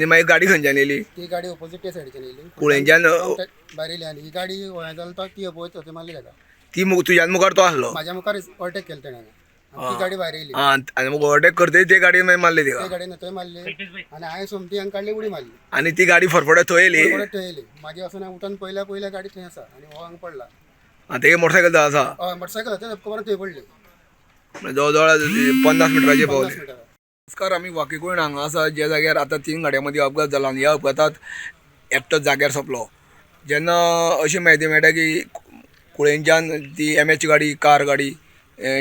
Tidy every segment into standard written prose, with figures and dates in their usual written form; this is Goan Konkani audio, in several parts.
आनी मागीर गाडी खंयच्यान येयली? ती गाडी ओपोजीट त्या सायडीच्यान येयली. कुळेंच्यान? भायर येयली आनी ही गाडी हें जालें तो ती अपोजीट थंय मारली ताका. ती तुज्यान मुखार तो आसलो? म्हाज्या मुखार ओवरटेक केलें तेणें आनी ती गाडी भायर येयली. आं, आनी मग ओवरटेक करतरी ते गाडी मागीर मारली ते तिका? गाडयेन थंय मारली आनी हांवें सोमती हांगा काडली, उडी मारली. आनी ती गाडी फरफडत थंय येयली? परत थंय येयली. मागीर वचून हांवें उठून पयल्या पयल्या गाडी थंय आसा आनी हो हांगा पडला. आं, तेगे मोटरसायकल थंय आसा? हय, मोटरसायकल थंय धपको थंय पडली. जवळ जवळ 50 मिटराचेर 50 पावले. मिटर. नमस्कार, आमी वांकीकुळण हांगा आसा, ज्या जाग्यार आतां 3 गाडयां मदीं अपघात जाला आनी ह्या अपघातात एकटो जाग्यार सोंपलो. जेन्ना अशी म्हायती मेळटा की कुळेंच्यान ती एम एच गाडी, कार गाडी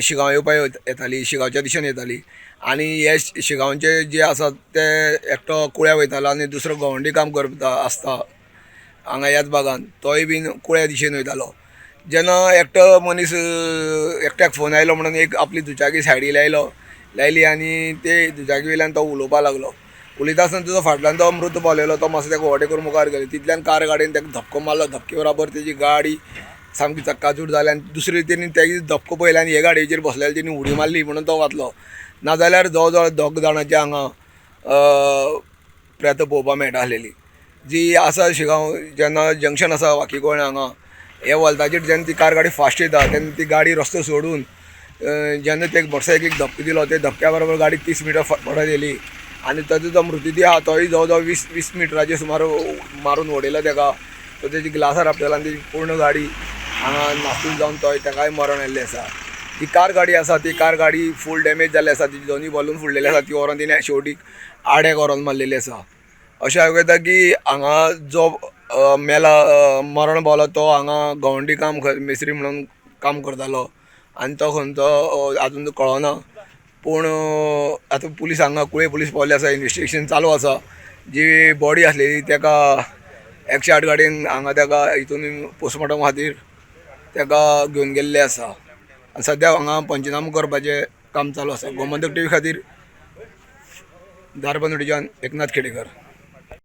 शिगांव येवपाक येताली, शिगांवच्या दिशेन येताली आनी हे शिगांवचे जे आसात ते एकटो कुळ्या वयतालो आनी दुसरो गवंडी काम करता आसता हांगा ह्याच भागान, तोय बीन कुळ्या दिशेन वयतालो. जेन्ना एकटो मनीस एकट्याक फोन आयलो म्हणून एक आपली दुचाकी सायडी लायली आनी ते दुचाकी वयल्यान तो उलोवपाक लागलो. उलयता आसतना तुजो फाटल्यान तो मृत पावलेलो, तो मातसो ताका ओवरटेक करून मुखार गेलो. तितल्यान कार गाडयेन ताका धपको मारलो. धपके बराबर तेजी गाडी सामकी चक्काचूर जाली आनी दुसरी तेणी तेजी धपको पळयलो आनी हे गाडयेचेर बसलेले तेणी उडी मारली म्हणून तो वाचलो. नाजाल्यार जवळ जवळ 2 जाणांचे हांगा प्रेत पळोवपाक मेळटा आसलेली. जी आसा शिगांव जेन्ना जंक्शन आसा वांकीकुळण हांगा, हे वॉल्ताचेर जेन्ना ती कार गाडी फास्ट येता तेन्ना ती गाडी रस्तो सोडून जेन्ना ते मोटरसायकलीक धपको दिलो, ते धपक्या बरोबर गाडी 30 मिटर फटफटत येयली आनी ताजो जो मृतदेह आहा तोय जवळ जवळ 20 मिटराचे सुमार मारून उडयलो ताका. तो तेजी ग्लासार आपटलो आनी तेजी पूर्ण गाडी हांगा नासून जावन तोय ताकाय मरण आयिल्लें आसा. ती कार गाडी आसा ती कार गाडी फूल डॅमेज जाल्ली आसा, तिजी दोनूय बलून फुडलेले आसा, ती व्हरोन तिणें शेवटी आड्याक व्हरोन मारलेली आसा. अशें आयकूं येता की हांगा जो मेला, मरण पावला तो हांगा गवंडी काम मेस्त्री म्हणून काम करतालो आनी तो खंयचो आजून कळना. पूण आतां पुलीस हांगा कुळे पुलीस पावले आसा, इन्वेस्टिगेशन चालू आसा. जी बॉडी आसलेली ताका 108 गाडयेन हांगा ताका हितून पोस्टमॉर्टम खातीर ताका घेवन गेल्ले आसा आनी सद्या हांगा पंचनामो करपाचें काम चालू आसा. गोमंतक टीव्ही खातीर धारबांदोडेच्यान एकनाथ खेडेकर.